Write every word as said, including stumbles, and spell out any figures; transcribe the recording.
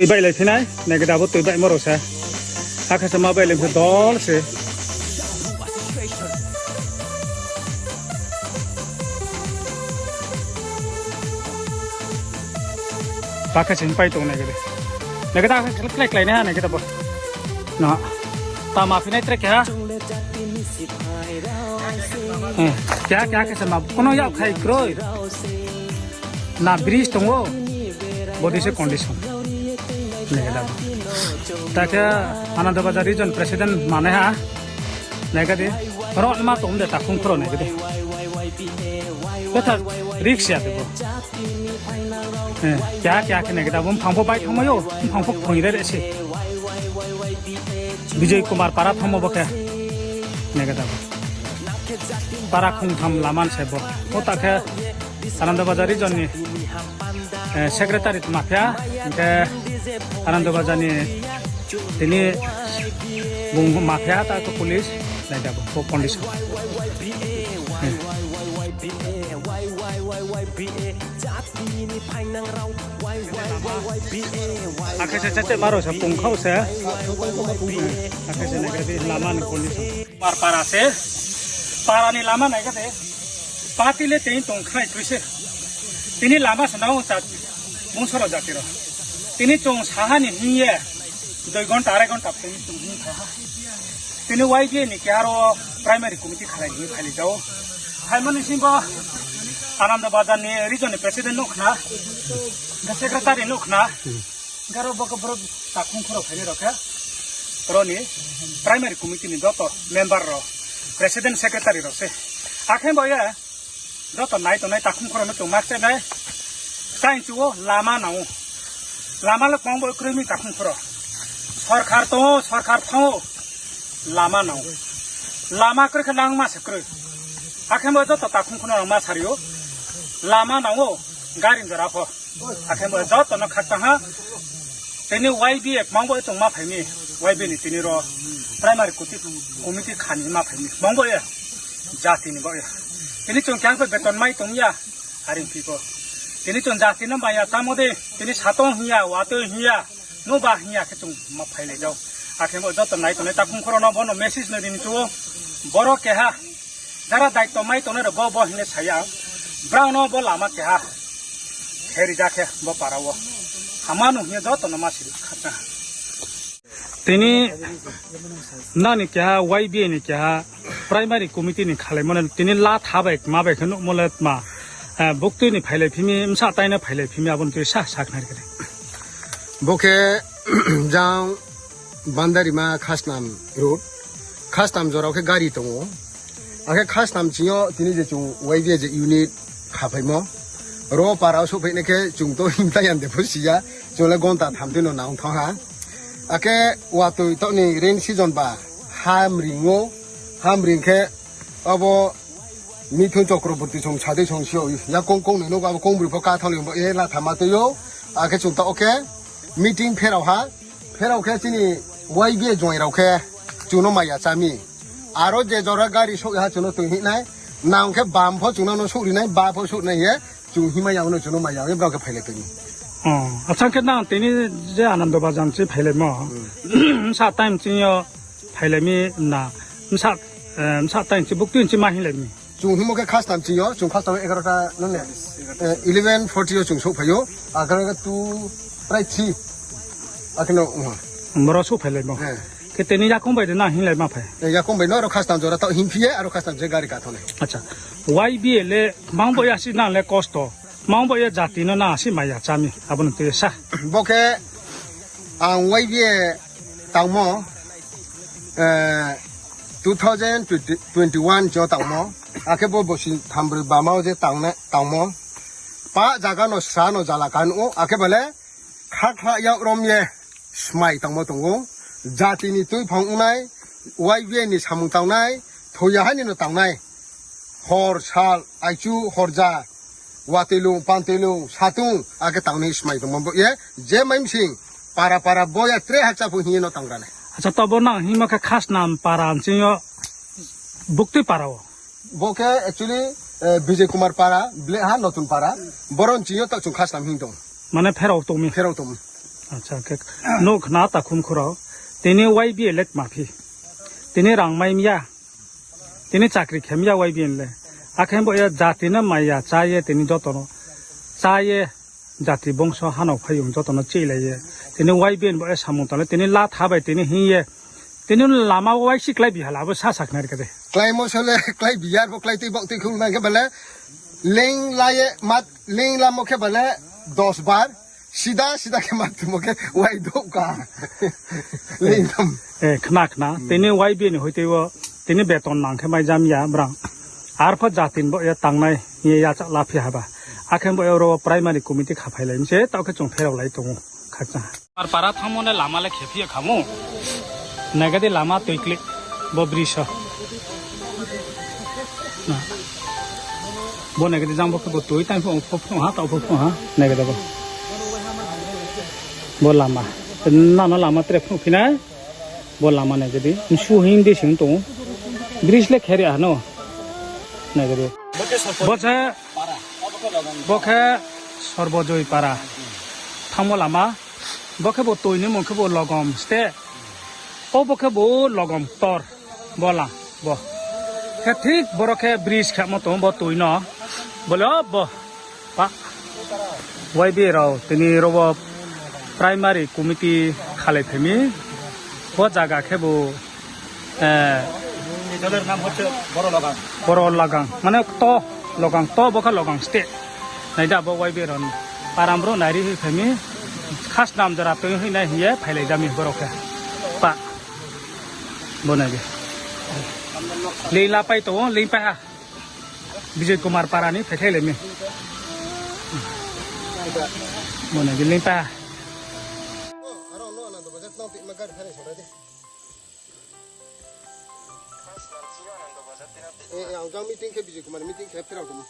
Tui bailai phi nai, nai khe de abo tui baimo rao se. Akhe se ma bailai phi dol se. Pakhe se pai tong nai khe de. Nai khe de akhe klái klái nai ha nai khe de bo. Na. Ta ma phi nai tre keha. Eh, keha keha khe se ma kono yak khai kroi. Na bridge tong ou, bo dei se condition. Nai khe da bo. Ta khe Anandabazar region president manai ha. Nai khe di. Ro ma tong de takhung khro nai khe di. Betha risk ya de bo. Eh, keha keha khe nai khe da bo mphang pho bai thangmai ou, mphang pho phung re re se. Bijay Kumar para thangmo bo khe. Nai khe da bo. Para khungtham lama se bo. O ta khe Anandabazar region ni, eh, secretary mafia, hing khe Anandabazar ni tini bung mafia ta khe police, nai da bo, bo condition. Akhe se chache maro se pungkhau se. Akhe se nai khe di lama ni condition. Mar para se. Para ni lama nai khe de. Party le tei tong khnai kroi se. Tini lama se nang sa bung soro jati rao. Tini chung saha ni hing ye. Dui ghonta, arai ghonta tini chung hing phai ha. Tini Y B A ni keha ro primary committee khalai ni phailai jao. Phaimo ni sing bo Anandabazar ni region ni president nuh khna, secretary nuh khna. Garo bo khe brouh takhung khoro phainai rao khe, ro ni primary committee ni joto member rao, president secretary rao se. Akhe bo ye, joto nai tongnai takhung khoro no chung makchai nai. Chaing chu wo lama nang ou. Lama le kmang bo kroi mi takhung khoro. Sorkar tong ou, sorkar thanng ou. Lama nang ou. Lama kroi khe langma se kroi. Akhe bo joto takhung khoro no ma sari ou. Lama nang ou. Gari jora pho. Akhe bo joto no khakchang ha. Tini Y B A kmang bo chung ma phai mi. Y B A ni tini ro primary committee kha ni ma phai mi. Kmang bo ye. Jati ni bo ye. Tini chung kyang pho beton mai tong ya. Are phi pho. Tini chung jati no maya chámo de. Tini satong hing ya, watoi hing ya. Noba hing ya khe chung ma phailai jao. Akhe bo joto nai tongnai takhung khoro no bo no message no ri ni chu ou. Boro keha. Jara daito mai tongnai rao bo bo hing le sa ya. Brao no bo lama keha. Khe rija khe bo para wo. Hama nung hing ye joto no ma siri khakchang ha. Tini nang ni keha Y B A ni keha primary committee ni khalaimo no tini la tha bai kma bai khe nuhmo le tma, eh, buktui ni phailai phi mi, bsa tai no phailai phi mi abo no tui sa sakhnari khe de. Bo khe jang Bandarima Khasnam road. Khasnam jora khe gari tong ou. Akhe Khasnam ching yo tini je chung Y B A je unit khaphaimo. Ro para wo souhphai nai khe chung to himtai ya de pho si ya. Chung le ghonta tham tui no nang thanng ha. Akhe watoi taoh ni rain season ba hamring ou. Hamring khe abo Mithun Chakraborty song sadei song si ou. Yakoung koungnoi nuh abo koungbroi pho ká thanng le bo ye la thama tui ou. Akhe chung taoh khe meeting pherao ha. Pherao khe chini Y B A join rao khe chung no maya chá mi. Aro je jora gari souh ya ha chung no tui hing nai. Nang khe bam pho chung no no souhri nai, ba pho souh nai ye. Chung himai ya no chung no mai ya ye brao khe phailai pai mi. O, achang khe nang tini je Anandabazar chi phailaimo. Bsa time ching yo phailai mi na. Bsa, eh, bsa time chi buktui chi ma hinglai mi. Chung himo khe Khasnam ching yo, chung Khasnam egarota no ne, eh, eleven forty yo chung souhphai ou. Agarota two, prai three. Akhe no, uh. Boro souhphailaimo. Eh. Khe tini yakoung bai de nang hinglai ma phai. Eh, yakoung bai no aro Khasnam jora taoh hingphi ye, aro Khasnam je gari ka thongnai. Acha. Y B A le, mang bo ya si nang le kosto. Mang bo ye jati no nang si maya chá mi. Abo no tui sa. Bo khe ang Y B A tangmo, eh, two thousand twenty-one cho tangmo. Akhe bo bosi thambroi bama o je tangnai, tangmo. Pa jaga no sra no jala kan o. Akhe bale khakhlai yak rom ye smai tangmo tong ou. Jati ni tuiphang ongnai, Y B A ni samung tangnai, thoiya ha ni no tangnai. Hor, sal, aichu, horja, watoi lung, pantoi lung, satung, akhe tangnai smai tongmo bo ye, je mai msing, para para bo ya tre hakcha pho hing ye no tangra nai. Acha, to bo nang hingmo khe Khasnam para nching yo buktui para o. Bo khe actually, eh, Bijay Kumar para, ble ha Notun para, boro nching yo to chung Khasnam hing tong. Mane pherao tong mi? Pherao tong mi. Acha, khe nouh khna takhum khurao. Tini Y B A le tma phi. Tini rang mai mya. Tini chakri khe mya Y B A le. Akhe bo ye jati no maya chá ye tini joto no chá ye jati bongso hanao phaiyong joto no cheilai ye. Tini Y B A bo ye samung tang le tini latha bai tini hing ye. Tini lama wo waisi klái bi hala bo sa sakhnari khe de. Kláimo so le klái bi ya, bo klái tui baoh tui khung nang khe bale. Ling la ye mat, ling lamo khe bale dos bar. Sida, sida khe mat tumo khe wai douh ka. Ling tam. Eh, khna khna. Tini Y B A ni hoitei wo, tini beton nang khe mai jam ya brang. Arpho jatin bo ye tangnai, ye yachak laphi haba. Akhe bo ye oro primary committee kha phailai mi se, taoh khe chung pherao lai tong ou. Khakchang. Ar para thanngmo ne lama le khephi ye khamo. Nai khe di lama tui klik. Bo bridge o. Na. Bo nai khe di jang bo khe bo tui tang pho, pho, pho ha, taoh pho, pho ha. Nai khe di bo. Bo lama. Nano lama tre phnuh phi nai. Bo lama nai khe di. Nsu hing di sing tong ou. Bridge le kheri ano. Nai khe di. Bo se, bo khe Sorbojoi para. Thanngmo lama. Bo khe bo tui ni mung khe bo Logom state. O bo khe bo Logom ktor. Bo la, bo. Khe thik boro khe bridge khemo tong bo tui no. Bo le o bo. Pa. Y B A rao tini ro bo primary committee khalai phai mi. Bo zaga khe bo, eh, Boro Lagang. Mane kto, Lagang kto, bo khe Lagang state. Nai da bo Y B A rao ni. Param brouh nai ri hoi phai mi. Khasnam jora tui hoi nai hing ye phailai jami boro khe. Pa. Bo nai di. Ling la pai tong ou, ling pai ha. Bijoy Kumar para ni phaikhlai lai mi. Bo nai di ling pai ha. Ang jang meeting khe Bijoy Kumar meeting khe phirao tongmo.